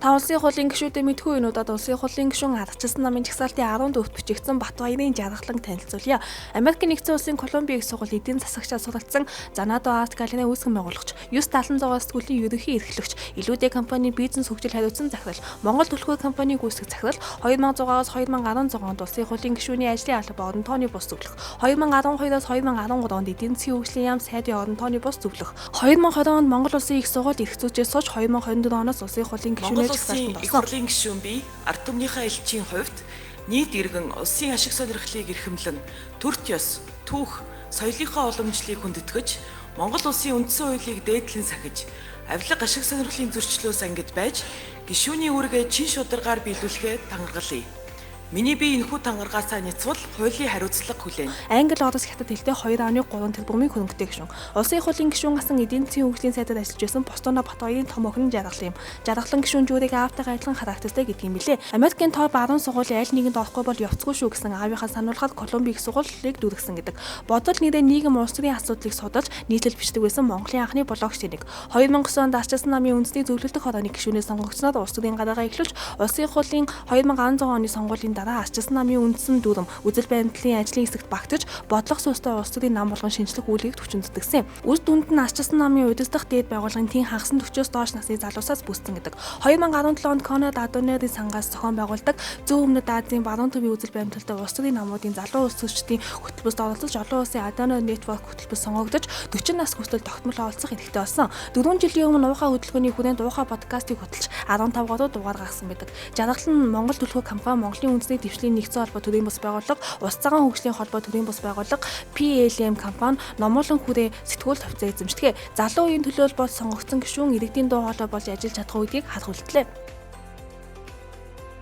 Та улсын хурлын гишүүдээ мэдхүү энэ удаад улсын хурлын гишүүн аргачлсан намын жагсаалтын 14-т бичигдсэн Батбаярын жаргаланг танилцуулъя. Америк нэгдсэн улсын Колумби их сургууль эдийн засагчаар суралцсан Занадо Арт галерейн үүсгэн байгуулагч, 976 сэтгүүлийн ерөнхий эрхлэгч, Илүүдэ компани бизнес хөгжил хариуцсан захирал, Монгол түлхүү компаниг үүсгэх захирал, 2006-аас 2016 онд улсын хурлын гишүүний ажлын алба орон тооны бус зөвлөх, 2012-оос 2013 онд эдийн засгийн хөгжлийн яам сайдын орон тооны бус зөвлөх, 2020 онд Монгол улсын их сургуульд эрх зүйчээр сууж 2024 оноос улсын хурлын гишүүнээр Монгол улсын жагсаалтанд их орсон. хурлын гишүүн би ард түмнийхээ элчийн хувьд нийт иргэн улсын ашиг сонирхлыг эрхэмлэн төрт ёс, түүх, соёлынхоо уламжлалыг хүндэтгэж Монгол улсын үндсэн хуулийг дээдлэн сахиж авилга ашиг сонирхлын зөрчлөөс ангид байж гишүүний үүргээ чин шударгаар биелүүлэхээ тангаргалъя. Миний бие энэхүү тангаргаасаа няцвал хуулийн хариуцлага хүлээнэ. Англи, Орос, Хятад хэлтэй 2.3 тэрбумын хөрөнгөтэй гишүүн. Улсын их хурлын гишүүн асан эдийн засгийн хөгжлийн сайдад ажиллаж байсан Бостона Батбаярын том охин жаргал юм. Жаргалан гишүүн жүүрийг аавтайгаа адилхан характертай гэдэг юм билээ. Америкийн топ 10 сургуулийн аль нэгэнд орохгүй бол явцгүй шүү гэсэн аавынхаа сануулгаар Колумби их сургуулийг дүүргэсэн гэдэг. Бодол нэрээ нийгэм улс төрийн асуудлыг судалж нийтлэл бичдэг байсан Монголын анхны блогч нэг. 2009 онд Арчилсан намын үндэсний зөвлөлдөх хорооны гишүүнээ сонгогдсноор улс төрийн гараагаа эхлүүлж улсын их хурлын 2016 оны сонгуулийн дараа Арчилсан намын үндсэн дүрм үзэл баримтлалын ажлын хэсэгт багтаж бодлого сүнстэй улс төрийн нам болгон шинжлэх үйлийг төвчин зүтгэсэн. Үр дүнд нь Арчилсан намын удирдах дээд байгууллагын тэн хагас 40-оос доош насны залуусаас бүрдсэн гэдэг. 2017 онд Конрад Адонерийн сангаас зохион байгуулдаг Зүүн Өмнөд Азийн баруун төвийн үзэл баримтлалтай улс төрийн намуудын залуу улс төрчдийн хөтөлбөрт оролцож олон улсын Адонер Network хөтөлбөр сонгогдож 40 нас хүртэл тогтмол оролцох эрхтэй болсон. 4 жилийн өмнө Уухаа хөдөлгөөний хүрээнд Уухаа подкастыг хөтлж 15 гаруй дугаар гаргасан байдаг. Жаргал нь Монгол түлхүү компани, Монголын үндэсний дэвшлийн нэгдсэн холбоо төрийн бус байгууллага, Улс цагаан хөгжлийн холбоо төрийн бус байгууллага, PLM компани, Номуулан хүрээ сэтгүүл товцоо эзэмшдэг. Залуу үеийн төлөөлөл бол сонгогдсон гишүүн иргэдийн дуу хоолой болж ажиллаж чадах үедийг харах үлдлээ.